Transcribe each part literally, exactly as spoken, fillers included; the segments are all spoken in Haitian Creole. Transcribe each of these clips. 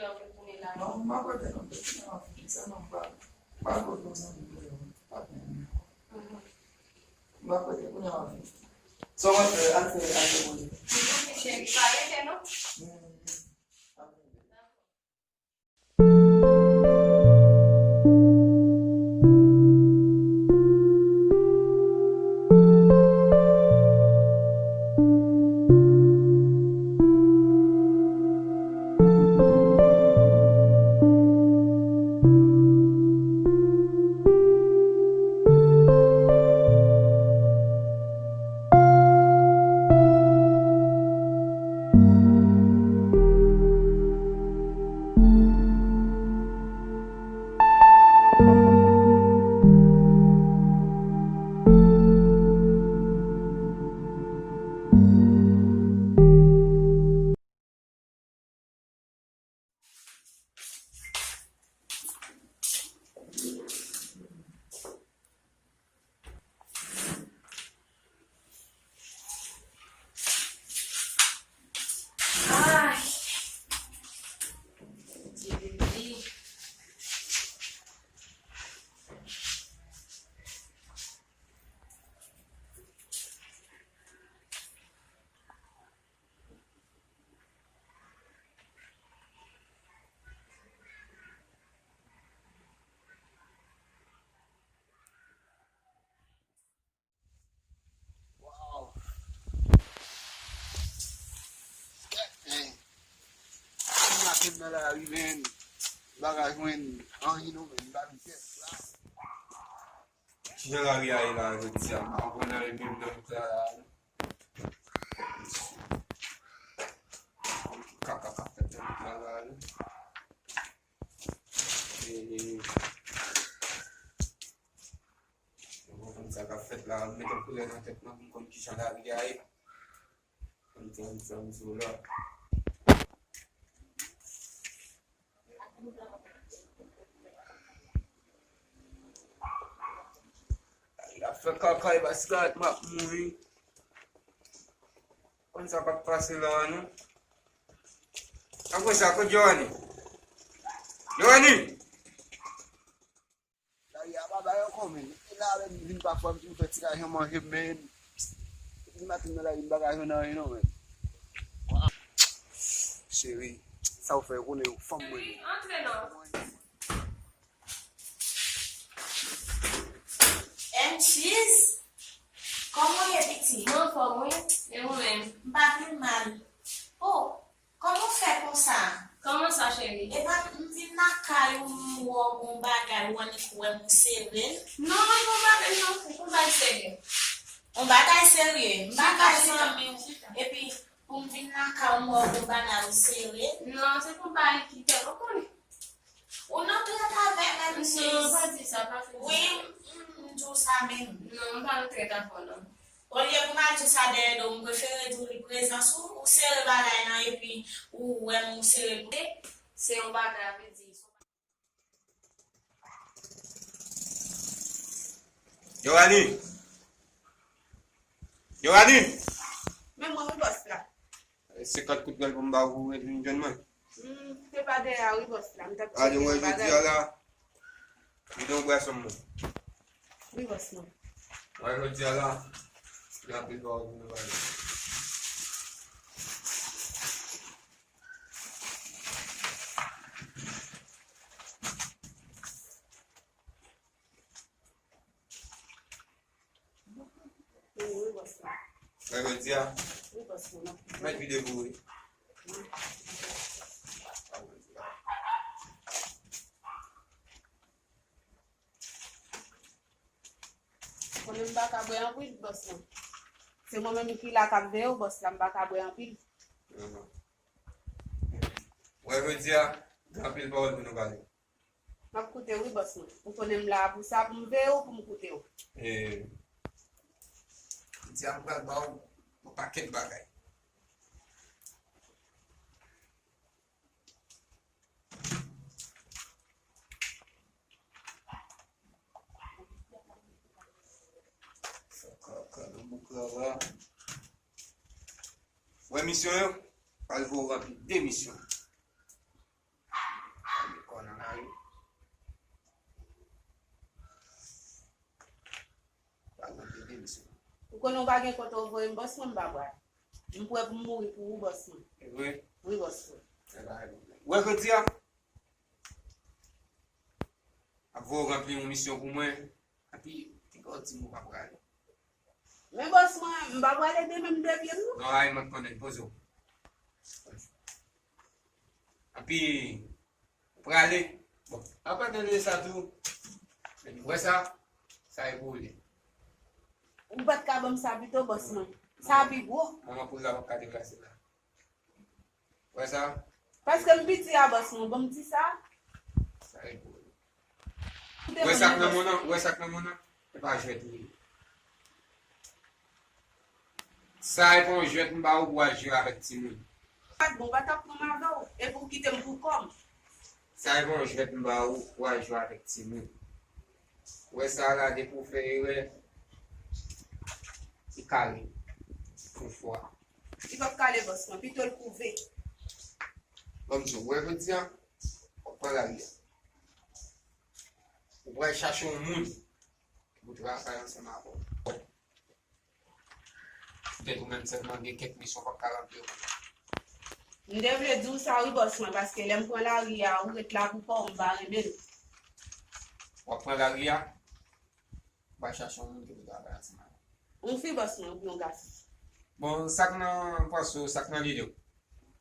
Non, m pa prete non, m te fini anvi, sèlman m pa, m pa kote yon zanmi m, patnè m. M pa prete, kounye a anvi. Sa w ap fè, al fè, al fè manje. Cheri, pa rete non. Ay! Ti bebe. Wow. Hey. M ap nan lari, men. M pa ka jwenn anyen non, men. M pa jwenn pyès la. Kijan lari a ye la jodi a? M pa konn anyen menm nan wout la la. Kaka k ap fèt nan wout la la. E, m konn sa k ap fèt la, m met yon koulè nan tèt mwen pou m konn kijan lari a ye. Konn sa m fè m sou la. L ap fè kaka e basket, m ap mouri. Konn sa k ap pase la a, non? Apre sa, kote Joanie? Joanie! Lari a pa bay ankò, men. Epi la, lè m vin pafwa, m toujou fè ti lajan manje, men. Epi maten nan lari, m pa ka jwenn anyen, non, men. Cheri, sa w fè, ou konnen ou fanm mwen ye. Antre non. M Cheese, kòman w ye, piti? Mwen anfòm, wi. E ou menm? M pa pi mal. Oh, kòman w fè konsa? Kòman sa, cheri? Epa m vin lakay ou, m wè w gon bagay, ou annik wè m ou sere l? Non, e gon bagay non, e gon bagay serye. Yon bagay serye. M pa ka zanmi w. Epi, pou m vin lakay ou, m wè w gon bagay ou sere. Non, se pou bagay ki tèl ou konnen. Ou nan trèt avè m, M Cheese. Non, pa di sa, pa fè di sa. Wi, m, m di w sa menm. Non, m pa nan trèt avè w, non. Olye pou m al di w sa dèyè do w, m prefere di w li prezans ou, ou sere bagay lan epi ou wè m ou sere l. Se yon bagay, vle di. Joanie! Joanie! Men mwen wi bòs la. Senkant kout gòl pou m ba ou pou w vin jwenn mwen. Hmm, se pa dèyè a wi bòs la. M t ap tcheke yon bagay. Gade mwen jodi a la. Vide yon bwason mwen. Wi bòs mwen. Mwen jodi a la. Gen anpil bagay pou nou pale. Wi, wi, bòs la. Mwen jodi a. Wi, bòs la. Mèt vide pou ou wi. Konnen m pa ka bwè anpil, bòs la. Se mwen menm ki la k ap veye w, bòs la, m pa ka bwè anpil. Mhm. Wè jodi a, gen anpil pawòl pou nou pale. M ap koute w wi, bòs mwen. Ou konnen m la pou sa, pou m veye w, pou m koute w. E, jodi a m pral ba w yon pakèt bagay. Wè misyon yo, pral voye w ranpli de misyon. Konnen w pa gen kote w voye m, bòs mwen, m pa pral. M prè pou m mouri pou ou, bòs mwen. E vre? Wi, bòs mwen. E pa gen pwoblèm. Ou wè jodi a? Ap voye w ranpli yon misyon pou mwen. Epi, te ka w di m ou pa prale. Men bòs mwen, m pa prale demen m depye m non. Non, ay, mwen konnen, poze w. Epi, ou prale. Bon, apa tande sa tou. Men, ou wè sa? Sa e pou ou li. Ou pa t ka ban m sa pito, bòs mwen. Sa pi gwo. Manman poul la p ap ka deplase la. Wè sa? Paske m piti a bòs mwen, ban m ti sa. Sa e pou ou. Wè sa k nan men w nan, wè sa k nan men w nan. E pa jwèt li ye. Sa e pa yon jwèt m ba ou pou w al jwe avèk timoun. Pat bon, pa t ap pran m avè w, epi w kite m pou kò m. Sa e pa yon jwèt m ba ou pou w al jwe avèk timoun. Wè sa la, depi w fè erè, li kale yon fwa. Li p ap kale bòs mwen, pito l kouve. Ban m di w, wè jodi a, w ap pran lari a. Ou pral chache yon moun ki pou travay ansanm avè w. Poutèt ou menm sèlman gen kèk misyon w p ap ka ranpli yo. M te vle di w sa wi bòs mwen, paske lè m pran lari a, ou ret la pou kò w, m pa renmen l. W ap pran lari a? Ou pral chache yon moun ki pou travay ansanm avè w. Yon fi bòs mwen oubyen yon gason? Bon, sa k nan panse w, sa k nan lide w.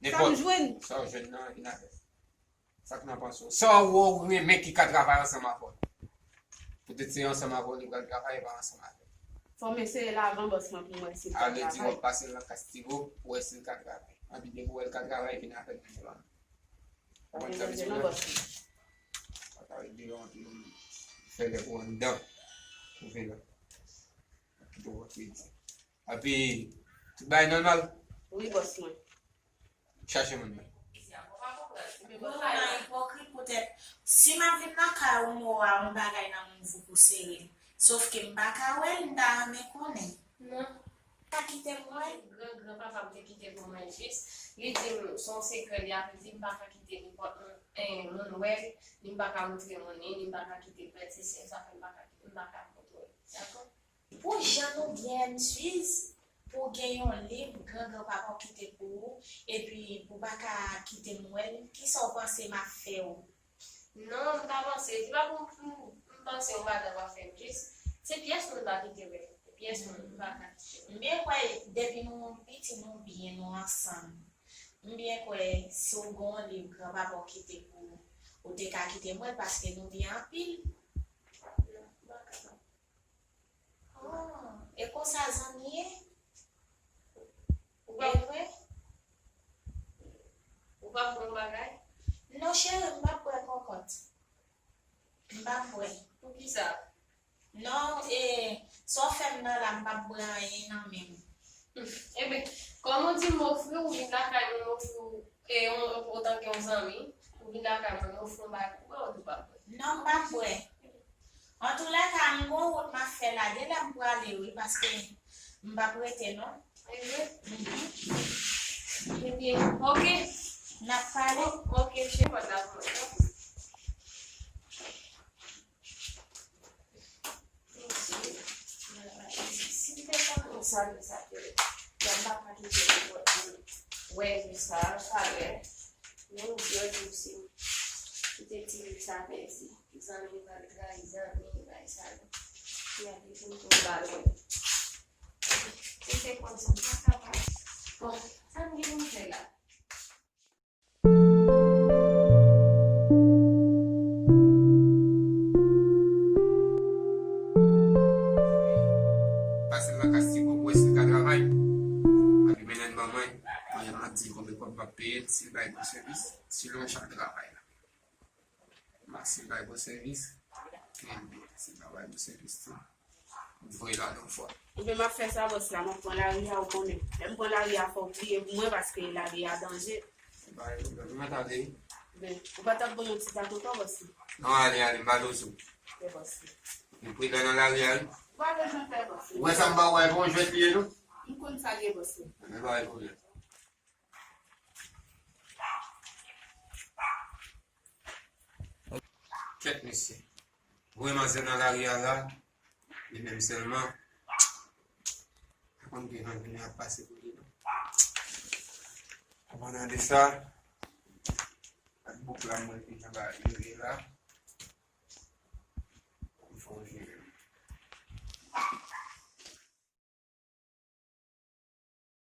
Nenpòt sa w jwenn nan, vin avè l. Sa k nan panse w. Sa w wè w renmen ki ka travay ansanm avè w. Poutèt se ansanm avè w li pral travay, e pa ansanm avè m. Fò m eseye l avan bòs mwen pou m wè si l ka travay. A vle di w ap pase l nan Kastigo pou w wè si l ka travay. Epi depi w wè l ka travay, vin avè l menm jan an. Ou konprann sa m di w la? Pa ta ret deyò anpil, fè lè pou anndan. Ou vin la. Kite w rantre di. Epi, tout bagay nòmal? Wi, bòs mwen. Chache moun nan. Ou nan ipokrit poutèt si m ap vin nan kay ou m wè w a yon bagay nan men w pou sere l. Sòf ke m pa ka wè l, m ta renmen konnen. Non. Ou pa kite m wè l? Gran gran papa m te kite pou mwen jis. Li di m se yon sekrè li ap di m pa ka kite nenpòt moun wè l, ni m pa ka montre moun li, ni m pa ka kite l wè l, se sèl sa fè m pa ka kite, m pa ka montre w. Dakò? Pou jan nou byen m Suze, pou w gen yon liv gran gran papa w kite pou ou, epi pou w pa ka kite m wè l, kisa w panse m ap fè w? Non, m pa panse, se pa pou m, m panse yon bagay w ap fè m jis, se pyès moun m pa kite wè, pyès moun m pa ka kite wè. M byen kwè depi nou piti nou byen nou ansanm. M byen kwè si w gen yon liv gran papa w kite pou ou, ou te ka kite m wè l paske nou byen anpil. Non, m pa kapab. Oh, e konsa zanmi ye? Ou p ap, e vre? Ou p ap bwè yon bagay? Non, cheri, m p ap bwè kòkòt. M p ap bwè. Poukisa? Non, e, sa w fè m nan la, m p ap bwè anyen nan menm. Ebyen, kòm ou di m ofri w, ou vin lakay mwen, m ofri w, e, yon, otanke yon zanmi, ou vin lakay mwen, m ofri w yon bagay pou w bwè, ou di w p ap bwè. Non, m p ap bwè. Antoulèka, m gon wout m ap fè la, gen lè m prale wi, paske m p ap rete non. Evre? Mhm. Ebyen, oke. N ap pale. Oke, cheri, pòt la pou mwen. Si m te konnen sa, sa te, m pa ka kite nenpòt moun wè vi sa, sa lè, yon jou, yon jou si m kite ti vi sa pèdi. Zanmi pral trayi zanmi, bay sa yo. Gade pou m tou ba lwen. Si m te konn sa, m pa kapab. Bon, sa m gen pou m fè la? Pase l nan Kastigo pou wè si l ka travay. Epi mennen l ban mwen. Mwen ap di l konbyen kòb m ap peye l, si l bay bon sèvis, selon jan l travay la. Mèsi bay bon sèvis. Ebyen, si l pa bay bon sèvis tou, m voye l ale yon fwa. Ebyen, m ap fè sa, bòs la, m ap pran lari a, ou konnen. Lè m pran lari a, fò w priye pou mwen, paske lari a danje. Se pa yon pwoblèm, ou mèt ale wi. Ebyen, ou pa t ap ban m yon ti tat ankò, bòs la? Non, ale, ale, m ba l ozo. Ok, bòs la. Ou pridan nan lari a wi. Ou pa bezwen pè, bòs la. Ou wè sa m ba ou a, e pa yon jwèt li ye non. M konn sa l ye, bòs la. Ebyen, pa yon pwoblèm. Kèt mesye. Voye manzè nan lari a la, li menm sèlman. Konn gen nan vini ap pase pou li non. An palan de sa, ak bouk la mwen te nan ba yo la.